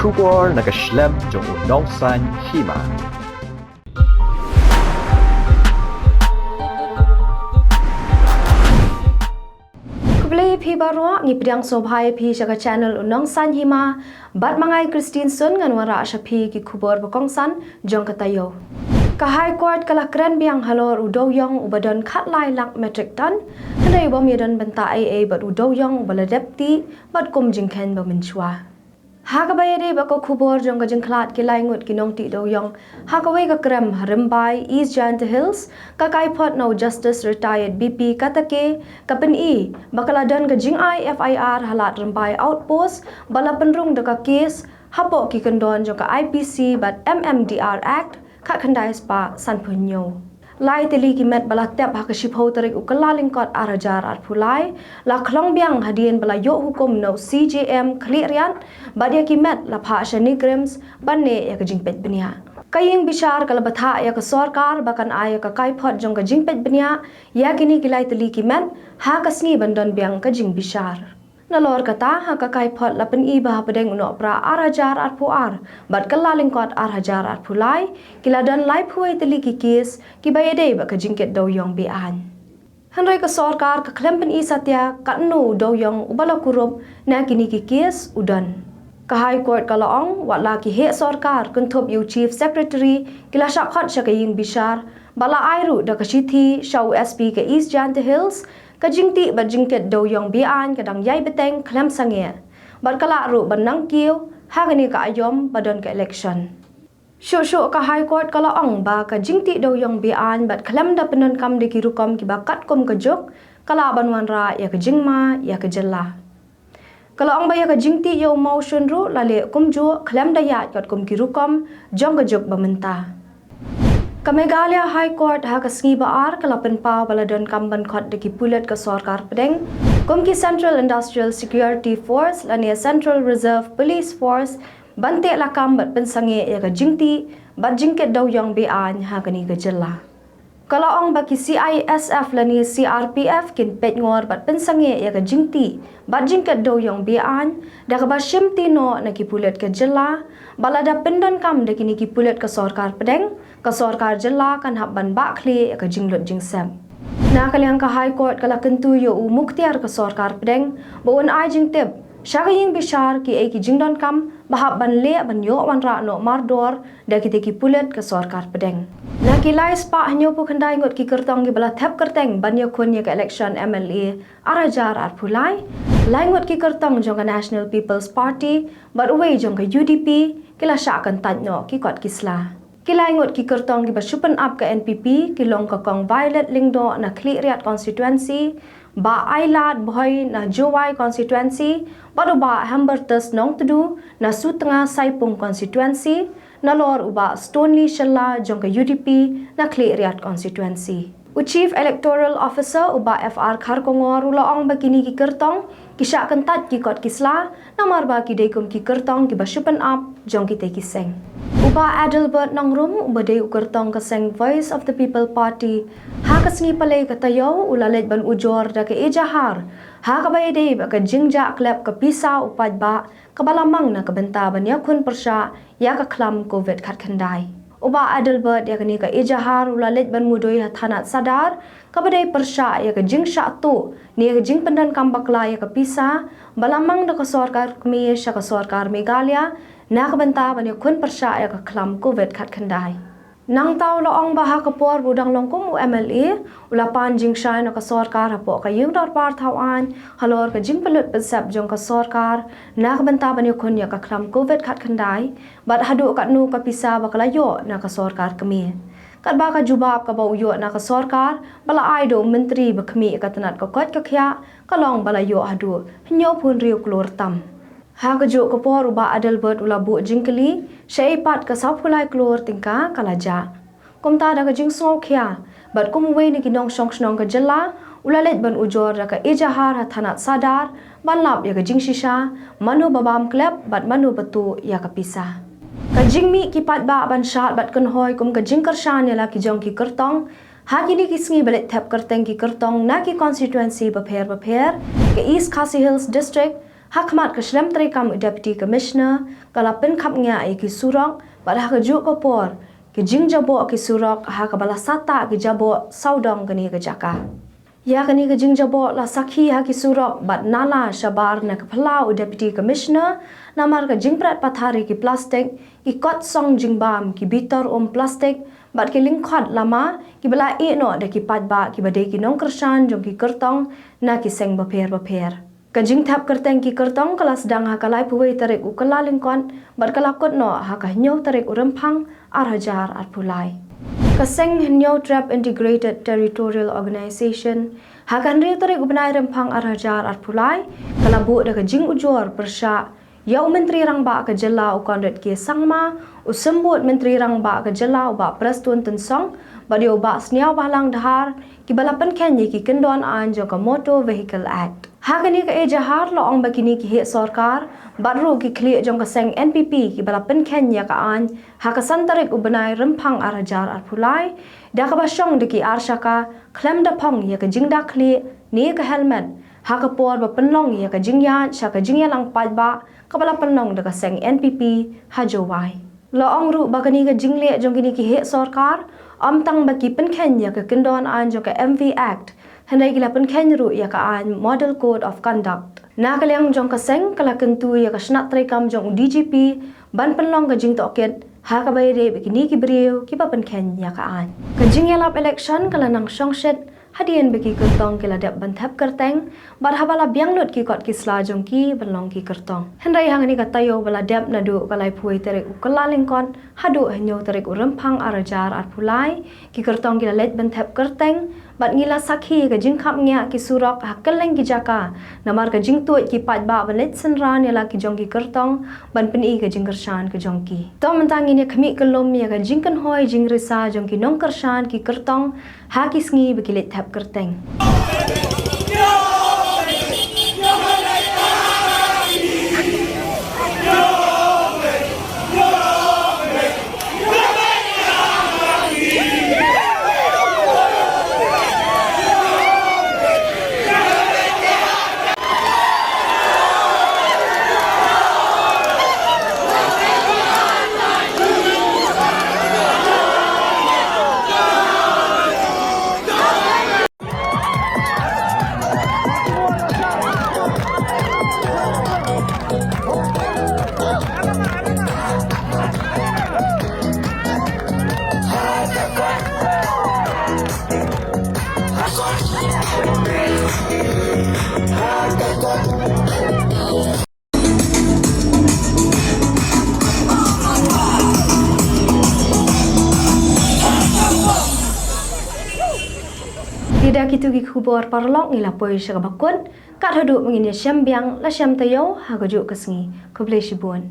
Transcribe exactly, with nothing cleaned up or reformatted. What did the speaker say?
Khubor na ka shlem jong u Nongsaiñ Hima. Khublei phi baroh, ngi pdiang sngewbha ïa phi sha ka channel u Nongsaiñ Hima. Bad ma nga Christine Sun ngan wanrah sha phi ki khubor ba kongsan jong ka taïew. Ka High Court ka la kren biang halor u dewiong uba don khatlai lak metric ton, hynrei u bym ïadon bynta ei ei bad u dewiong uba la dep tih bad kum jingkheiñ ba mynshuwa. Ha kaba ïadei bad ka khubor jong ka jingkhlad ki lai ngut ki nongtih dewiong ha kawei ka krem ha Rymbai, East Jaintia Hills, ka kaiphod na u Justice Retired B P Katake ka pyni ba ka la don ka jingai F I R ha Lad Rymbai Outpost ba la pynrung da ka case hapoh ki kyndon jong ka I P C bad M M D R Act khatkhyndai spah sanphew hynñiew. Lai tylli ki met ba la tep ha ka shiphew tarik u Kyllalyngkot ar hajar arphew lai la khlong biang hadien ba la ïoh hukum na u C J M Khliehriat, bad ïa ki met la phah sha NEIGRIHMS ban neh ïa ka jingpeit bniah. Ka ïing bishar ka la bthah ïa ka sorkar ba kan ai ïa ka kaiphod jong ka jingpeit bniah ïa kine ki lai tylli ki met ha ka sngi ban don biang ka jingbishar. Nalor kata, ha ka kaiphod la pyni ba hapdeng u Nohprah ar hajar arphew ar bad Kyllalyngkot ar hajar arphew lai ki la don laiphew wei tylli ki case kiba ïadei bad ka jingkit dewiong be-aiñ. Hynrei ka sorkar ka khlem pyni satia katno u dewiong uba la kurup na kine ki case u don. Ka High Court ka la ong, wat la ki heh sorkar kynthup ïa u Chief Secretary ki la shah khot sha ka ïing bishar, ba la ai ruh da ka shithi sha u S P ka East Jaintia Hills, ka jingtih bad jingkit dewiong be-aiñ ka dang ïai bteng khlem sangeh, bad ka lah ruh ban nang kiew ha kane ka aïom ba don ka election. Shuh shuh ka High Court ka la ong ba ka jingtih dewiong be-aiñ bad khlem da pyndonkam da ki rukom kiba katkum ka juk ka lah ban wanrah ïa ka jingma ïa ka jylla. Ka la ong ba ïa ka jingtih ïa u mawshun ruh la leh kumjuh khlem da ïaid katkum ki rukom jong ka juk ba mynta. Ka Meghalaya High Court ha ka sngi ba ar ka la pynpaw ba la donkam ban khot da ki pulit ka sorkar pdeng kum ki Central Industrial Security Force lane Central Reserve Police Force ban teh lakam bad pynsangeh ïa ka jingtih bad jingkit dewiong be-aiñ ha kane ka jylla. Ka la ong ba ki C I S F lane C R P F kin peit ngor bad pynsangeh ïa ka jingtih bad jingkit dewiong be-aiñ da kaba shimti noh na ki pulit ka jylla, ba lada pyndonkam da kine ki pulit ka sorkar pdeng, ka sorkar jylla kan hap ban bah khlieh ïa ka jinglut jingsep. Na ka liang ka High Court ka la kyntu ïa u mukhtiar ka sorkar pdeng ba un ai jingtip sha ka ïing bishar kiei ki jingdonkam ba hap ban leh ban ïoh wanrah noh mardor da kitei ki pulit ka sorkar pdeng. Na ki lai spah hynñiewphew khyndai ngut ki kyrtong kiba la thep kyrteng ban ïakhun ïa ka election M L A ar hajar arphew lai, lai ngut ki kyrtong jong ka National People's Party bad uwei jong ka U D P ki la shah kyntait noh ki kot ki sla. Ki lai ngut ki kyrtong kiba shu pynap ka N P P ki long ka Kong Violet Lyngdoh na Khliehriat Constituency, Bah Ailad Bhoi na Jowai Constituency, bad u Bah Hembertus Nongtdu na Sutnga Saipung Constituency, nalor u Bah Stonely Shylla jong ka U D P na Khliehriat Constituency. U Chief Electoral Officer u Bah F R Kharkongor u la ong ba kine ki kyrtong ki shah kyntait ki kot ki sla namar ba ki dei kum ki kyrtong kiba shu pynap jong kitei ki seng. U Bah Adelbert Nongrum uba dei u kyrtong ka seng Voice of the People Party, ha ka sngi Palei ka taïew u la leit ban ujor da ka ejahar ha kaba ïadei bad ka jingjah klep ka pisa u paidbah kaba la mang na ka bynta ban ïakhun pyrshah ïa ka khlam Covid khatkhyndai. U Bah Adelbert ïa kane ka ejahar u la leit ban mudui ha Thanat Sadar kaba dei pyrshah ïa ka jingshah tuh ne ka jingpyndonkam bakla ïa ka pisa ba la mang da ka sorkar kmie sha ka sorkar Meghalaya na ka bynta ban ïakhun pyrshah ïa ka khlam Covid khatkhyndai. Nangta u la ong ba ha ka por ba u dang long kum u M L A u la pan jingshai na ka sorkar hapoh ka ïing dorbar thaw aiñ halor ka jingpynlut pynsep jong ka sorkar na ka bynta ban ïakhun ïa ka khlam Covid khatkhyndai, bad haduh katno ka pisa ba ka la ïoh na ka sorkar kmie. Katba ka jubab kaba u ïoh na ka sorkar ba la ai da u myntri ba khmih ïa ka tnat ka koit ka khiah ka long ba la ïoh haduh hynñiewphew hynriew klur tam. Ha kajuh ka por u Bah Adelbert u la buh jingkylli shaei pat ka sawphew lai klur tyngka ka la jah. Kumta da ka jingsngewkhia bad kum uwei na ki nongshong shnong ka jylla u la leit ban ujor da ka ejahar ha Thanat Sadar ban lap ïa ka jingshisha mano ba bam klep bad mano ba tuh ïa ka pisa. Ka jingmih ki paidbah ban shad bad kynhoi kum ka jingkyrshan ïa la ki jong ki kyrtong ha kine ki sngi ba leit thep kyrteng ki kyrtong na ki constituency bapher bapher ka East Khasi Hills District, Ha khmat ka shlem treikam u Deputy Commissioner, ka la pynkhapngiah ïa ki surok, bad ha kajuh ka por, ki jingjaboh ki surok, ha kaba la sahtah ki jaboh sawdong kane ka jaka. Ïa kane ka jingjaboh la sakhi ha ki surok bad nala shabar na ka phyllaw u Deputy Commissioner, namar ka jingpret pathar ïa ki plastik, ki kot song jingbam, ki bitor um plastik, bad ki lyngkhot lama, kiba la ïeh noh da ki paidbah, kiba dei ki nongkyrshan jong ki kyrtong, na ki seng bapher bapher. Ka jingthep kyrteng ki kyrtong ka la sdang ha ka laiphew wei tarik u Kyllalyngkot, bad ka la kut noh ha ka hynñiew tarik u Rymphang, ar hajar arphew lai. Ka seng Hynñiewtrep Integrated Territorial Organization, ha ka hynriew tarik u bnai Rymphang ar hajar arphew lai, ka la buh da ka jingujor pyrshah ïa u Myntri Rangbah ka jylla u Conrad K Sangma, u Symbud Myntri Rangbah ka jylla u Bah Prestone Tynsong, bad ïa u Bah Sniawbhalang Dhar, kiba la pynkheiñ ïa ki kyndon aiñ jong ka Motor Vehicle Act. Ha kane ka ejahar la ong ba kine ki heh sorkar, bad ruh ki khlieh jong ka seng N P P kiba la pynkheiñ ïa ka aiñ, ha ka san tarik u bnai Rymphang ar hajar arphew lai, da kaba shong da ki ar shaka, khlem da phong ïa ka jingda khlieh, ne ka helmet, ha ka por ba pynlong ïa ka jingïaid, sha ka jingïalang paidbah, kaba la pynlong da ka seng N P P, ha Jowai. La ong ruh ba kane ka jingleh jong kine ki heh sorkar, ym tang ba ki pynkheiñ ïa ka kyndon aiñ jong ka M V Act, hynrei ki la pynkheiñ ruh ïa ka aiñ Model Code of Conduct. Na ka liang jong ka seng ka la kyntu ïa ka shnat treikam jong u D G P, ban pynlong ka jingtohkit, ha kaba ïadei bad kine ki briew, kiba pynkheiñ ïa ka aiñ. Ka jingïalap election ka la nang shongshit, hadien ba ki kyrtong ki la dep ban thep kyrteng, bad haba la biang lut ki kot ki sla jong ki ban long ki kyrtong. Hynrei hangne ka taïew ba la dep naduh ka laiphew wei tarik u Kyllalyngkot, haduh hynñiew tarik u Rymphang ar hajar arphew lai, ki kyrtong ki la leit ban thep kyrteng, bad ngi la sakhi ka jingkhapngiah ki surok ha kylleng ki jaka, namar ka jingtuid ki paidbah ban leit synran ïa la ki jong ki kyrtong, ban pyni ka jingkyrshan ka jong ki. To mynta ngin ïa khmih kyllum ïa ka jingkynhoi jingrisa jong ki nongkyrshan ki kyrtong, ha ki sngi ba ki leit thep kyrteng. Te da kitu ki khubor paralok ngi la poi sha kaba kut, kat haduh ba ngin ïa shem biang, la shem taïew, ha kajuh ka sngi. Khublei shibun.